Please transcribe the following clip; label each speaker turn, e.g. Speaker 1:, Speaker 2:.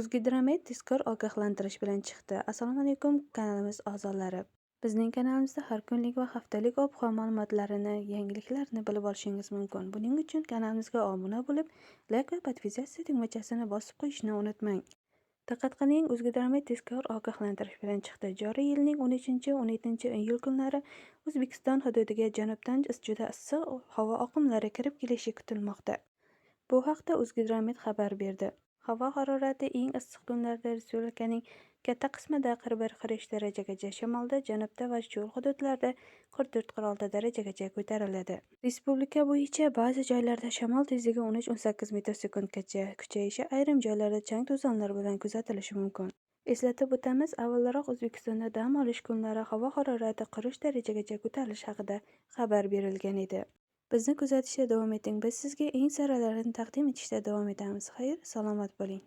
Speaker 1: O'zgidromet tezkor ogohlantirish bilan chiqdi. Assalomu alaykum, kanalimiz a'zolari. Bizning kanalimizda har kunlik va haftalik ob-havo ma'lumotlarini, yangiliklarni bilib olishingiz mumkin. Buning uchun kanalimizga obuna bo'lib, like va podpisatsiya tugmachasini bosib qo'yishni unutmang. Diqqat qiling, O'zgidromet tezkor ogohlantirish bilan chiqdi. Joriy yilning 13-17 iyul kunlari O'zbekiston hududiga janubdan juda issiq havo oqimlari kirib kelishi kutilmoqda. Bu haqda O'zgidromet xabar berdi. Havo harorati eng issiq kunlarda respublikaning katta qismida 41-43 darajagacha, shimolda, janubda va cho'l hududlarda 44-46 darajagacha ko'tariladi. Respublika bo'yicha ba'zi joylarda shamol tezligi 13-18 metr sekundgacha kuchayishi, ayrim joylarda chang-to'zonlar bilan kuzatilishi mumkin. Eslatib o'tamiz, avvalroq O'zbekistonda dam olish kunlari havo harorati 43 darajagacha ko'tarilishi haqida xabar berilgan edi. Bizni kuzatishda davom eting. Biz sizga eng saralarini taqdim etishda davom etamiz. Xayr, salomat bo'ling.